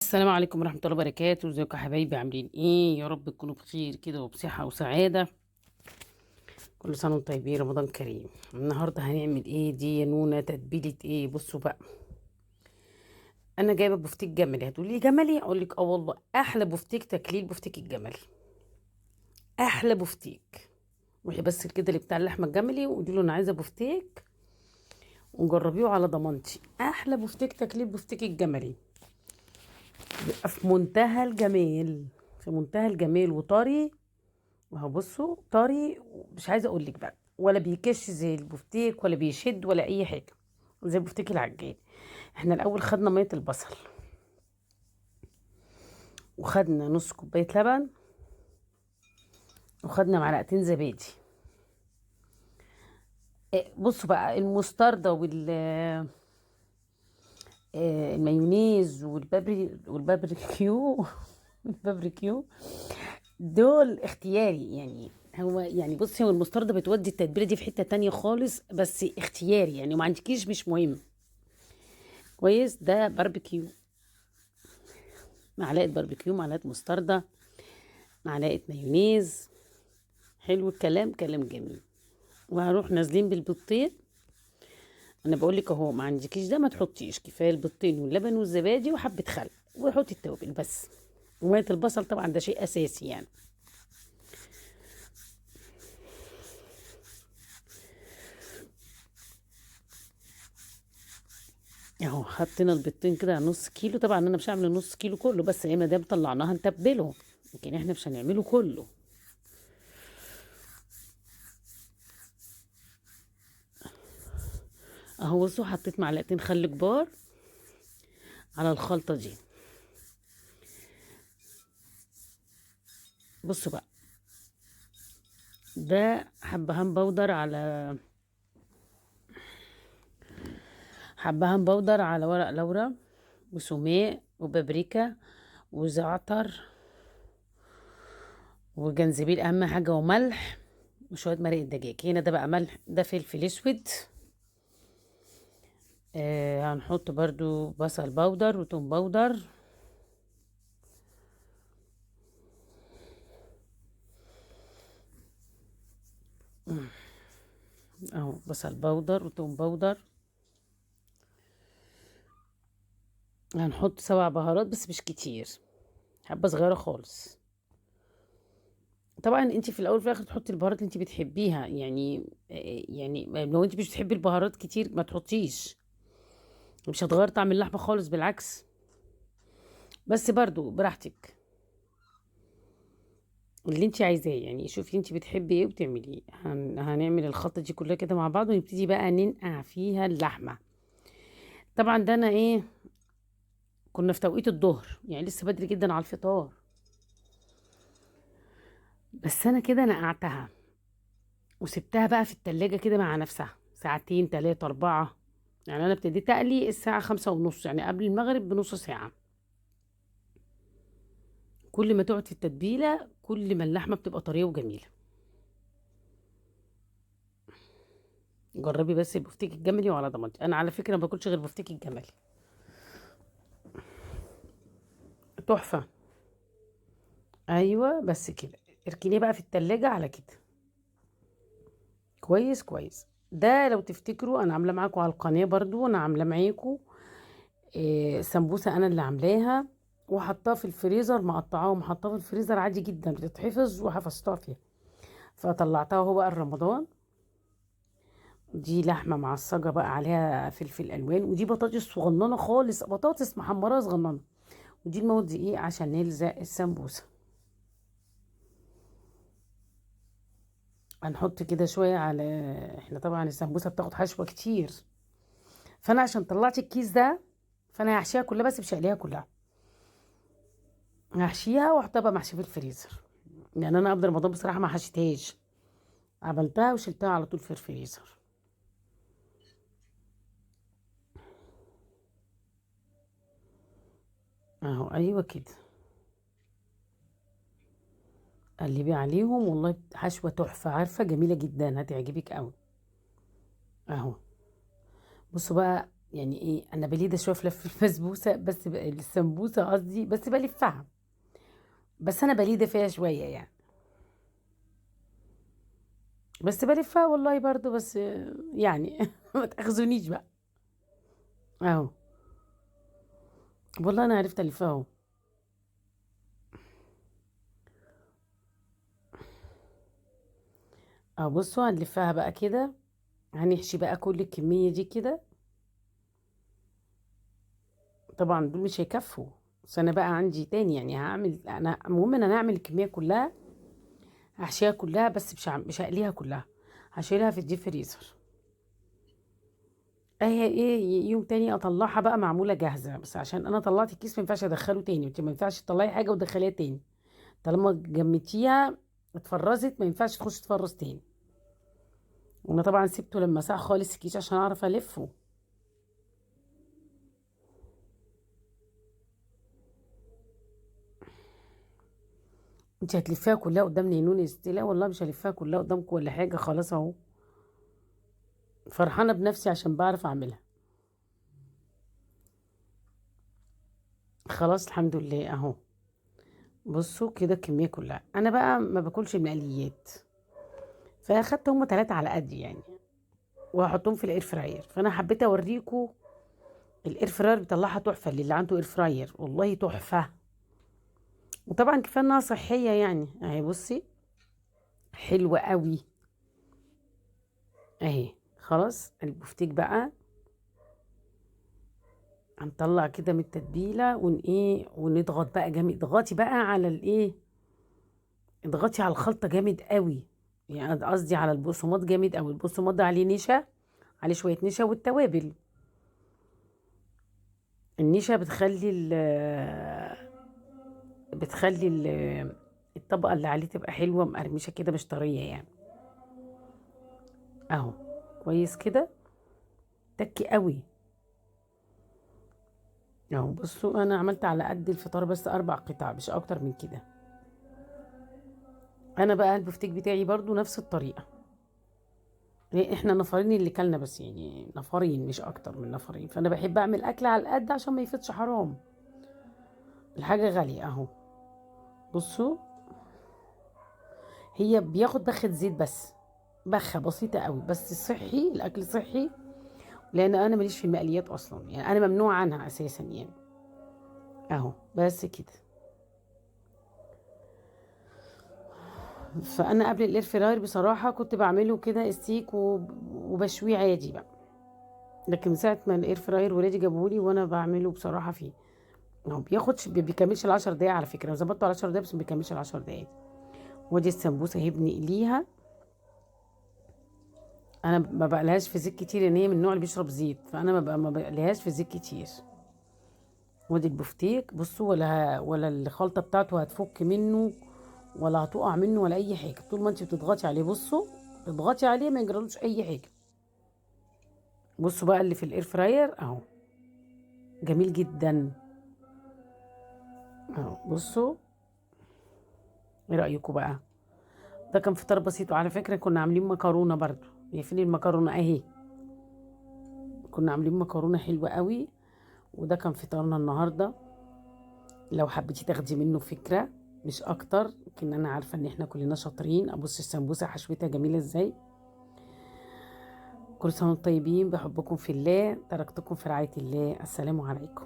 السلام عليكم ورحمة الله وبركاته. ازيكم يا حبايبي؟ عاملين ايه؟ يا رب تكونوا بخير كده وبصحة وسعادة. كل سنة وانتم طيبين، رمضان كريم. النهاردة هنعمل ايه دي يا نونة؟ تتبيلة ايه؟ بصوا بقى، انا جايبة بفتيك جملي. هتقولي جملي؟ اقول لك اه والله احلى بفتيك تاكليه البفتيك الجملي، احلى بفتيك. روحي بس كده اللي بتاع اللحمة الجملي وقولي له انا عايزة بفتيك، وجربيه على ضمانتي. احلى بفتيك تاكليه البفتيك الجملي، بيبقى في منتهى الجمال، في منتهى الجمال وطري. وهو بصوا طري، مش عايزه اقول لك بقى، ولا بيكش زي البفتيك ولا بيشد ولا اي حاجة زي البفتيك العجين. احنا الاول خدنا مية البصل، وخدنا نص كوباية لبن، وخدنا معلقتين زبادي. بصوا بقى، المستردة وال المايونيز والبابريكيو البابريكيو دول اختياري. يعني هو يعني بصي، هو المستردة بتودي التتبيلة دي في حتة تانية خالص، بس اختياري يعني، وما عندكيش مش مهم. كويس. ده باربيكيو، معلقة باربيكيو، معلقة مستردة، معلقة مايونيز. حلو الكلام، كلام جميل. وهروح نازلين بالبيضتين. انا بقول لك اهو، ما عندكيش ده ما تحطيش، كفاية البيضتين واللبن والزبادي وحبه خل، وحطي التوابل بس، ومية البصل طبعا ده شيء اساسي يعني. اهو حطينا البيضتين كده على نص كيلو. طبعا انا مش هعمل النص كيلو كله، بس ايه ما دام طلعناها نتبله، لكن احنا مش هنعمله كله. اهو بصوا، حطيت معلقتين خل كبار على الخلطة دي. بصوا بقى، ده حبهان بودر على حبهان بودر على ورق لورا وسماق وبابريكا وزعتر وجنزبيل، اهم حاجة، وملح وشوية مرق الدجاج. هنا ده بقى ملح، ده فلفل اسود. هنحط برضو بصل بودر وتوم بودر. اهو بصل بودر وتوم بودر. هنحط 7 بهارات بس مش كتير، حبة صغيرة خالص. طبعا انت في الاول وفي الاخر تحطي البهارات اللي انت بتحبيها، يعني لو انت مش بتحبي البهارات كتير ما تحطيش، مش هتغير طعم اللحمة خالص، بالعكس. بس برضو براحتك اللي انت عايزاه، شوفي انت بتحبي ايه وبتعمليه. هنعمل الخلطة دي كلها كده مع بعض، ونبتدي بقى ننقع فيها اللحمة. طبعا ده انا كنا في توقيت الظهر، يعني لسه بدري جدا على الفطار، بس انا كده نقعتها وسبتها بقى في التلاجة كده مع نفسها ساعتين تلاتة أربعة. انا ابتديت اقلي الساعة 5:30، يعني قبل المغرب بنص ساعة. كل ما تقعد في التتبيلة كل ما اللحمة بتبقى طرية وجميلة. جربي بس البفتيك الجملي وعلى ضمانتي. انا على فكرة ما باكلش غير بفتيك الجملي، تحفة. ايوه بس كده، اركنيه بقى في التلاجة على كده. كويس كويس. ده لو تفتكروا انا عامله معاكم على القناة برضو، انا عامله معاكم، سمبوسة انا اللي عاملاها، وحطاها في الفريزر، مقطعاها ومحطاها في الفريزر عادي جدا، بتتحفظ، وحفظتها فيها. فطلعتها اهو بقى رمضان. دي لحمه معصجه بقى عليها فلفل الوان، ودي بطاطس صغننه خالص، بطاطس محمرة صغننه، ودي المواد دي ايه عشان نلزق السمبوسه. هنحط كده شوية على، احنا طبعا السمبوسه بتاخد حشوه كتير، فانا عشان طلعت الكيس ده فانا هحشيها كلها، بس مش هقليها كلها، هحشيها واحطها بقى محشيه في الفريزر. لان انا قبل رمضان بصراحة ما حشيتهاش، عملتها وشلتها على طول في الفريزر. اهو ايوه كده، قلبي عليهم والله حشوه تحفة، عارفه جميلة جدا، هتعجبك قوي. اهو بصوا بقى، يعني ايه، انا بليده شوية في لف البسبوسه، بس السمبوسه قصدي، بس بلفها، بس انا بليده فيها شوية يعني، بس بلفها والله برضو، بس يعني ما تاخذونيش بقى اهو. والله انا عرفت الفها اهو. اهو بصوا هنلفها بقى كده، هنحشي بقى كل الكمية دي كده. طبعا دول مش هيكفوا، بس انا بقى عندي تاني يعني، هعمل انا المهم ان انا هعمل الكمية كلها، هحشيها كلها، بس مش هقليها كلها، هشيلها في الديب فريزر. اهي ايه، يوم تاني اطلعها بقى معمولة جاهزة، بس عشان انا طلعت الكيس ما ينفعش ادخله تاني، انت ما ينفعش تطلعي حاجة وتدخليها تاني، طالما جمدتيها اتفرزت ما ينفعش تخش تفرز تاني. وانا طبعا سبته لما ساح خالص الكيس عشان اعرف الفه. انت هتلفيها كلها قدام نينون يا ستي؟ لا والله مش هلفها كلها قدامكم ولا حاجة، خلاص اهو فرحانة بنفسي عشان بعرف اعملها. خلاص الحمد لله اهو. بصوا كده الكمية كلها. انا بقى ما باكلش المقليات، فاخدت هما 3 على قد يعني، وهحطهم في ال air fryer. فانا حبيت اوريكم ال air fryer بيطلعها تحفة، للي عنده air fryer والله تحفة. وطبعا كفاية انها صحية يعني اهي، بصي حلوة قوي اهي. خلاص البفتيك بقى هنطلع كده من التتبيله ون ايه، ونضغط بقى جامد. اضغطي بقى على الايه، اضغطي على الخلطة جامد قوي، يعني قصدي على البقسماط جامد قوي. البقسماط ده عليه نشا، عليه شوية نشا والتوابل. النشا بتخلي الطبقة اللي عليه تبقى حلوة مقرمشه كده، مش طرية يعني اهو. كويس كده، تكي قوي اهو. بصوا انا عملت على قد الفطار بس 4 قطع، مش اكتر من كده. انا بقى البفتيك بتاعي برضو نفس الطريقة، ليه احنا نفرين اللي كلنا بس يعني، نفرين مش اكتر من نفرين. فانا بحب اعمل اكل على القد عشان ما يفتش، حرام الحاجة غالية اهو. بصوا هي بياخد بخه زيت بس، بخه بسيطة قوي، بس صحي، الاكل صحي، لان انا ماليش في المقليات اصلا يعني، انا ممنوع عنها اساسا يعني اهو. بس كده. فانا قبل ال air fryer بصراحة كنت بعمله كده استيك وبشويه عادي بقى، لكن ساعة ما ال air fryer ولادي جابهولي وانا بعمله بصراحة فيه هو بياخدش، بيكملش ال10 دقايق على فكرة، انا ظبطته على 10 دقايق بس ما بيكملش ال10 دقايق. ودي السمبوسه اهي بنقليها، انا ما بقلهاش في زيت كتير لان هي من النوع اللي بيشرب زيت، فانا ما بقليهاش في زيت كتير. وادي البفتيك بصوا، ولا الخلطة بتاعته هتفك منه ولا هتقع منه ولا اي حاجة، طول ما انت بتضغطي عليه. بصوا تضغطي عليه ما يجرالوش اي حاجة. بصوا بقى اللي في ال air fryer اهو، جميل جدا اهو. بصوا ايه رايكم بقى؟ ده كان فطار بسيط، وعلى فكرة كنا عاملين مكرونه برضو. هي فين المكرونه؟ اهي، كنا عاملين مكرونه حلوة قوي. وده كان فطارنا النهارده. لو حبيتي تاخدي منه فكرة مش اكتر، لكن انا عارفه ان احنا كلنا شاطرين. ابص السمبوسه حشوتها جميلة ازاي. كل سنة وانتم طيبين، بحبكم في الله، تركتكم في رعاية الله. السلام عليكم.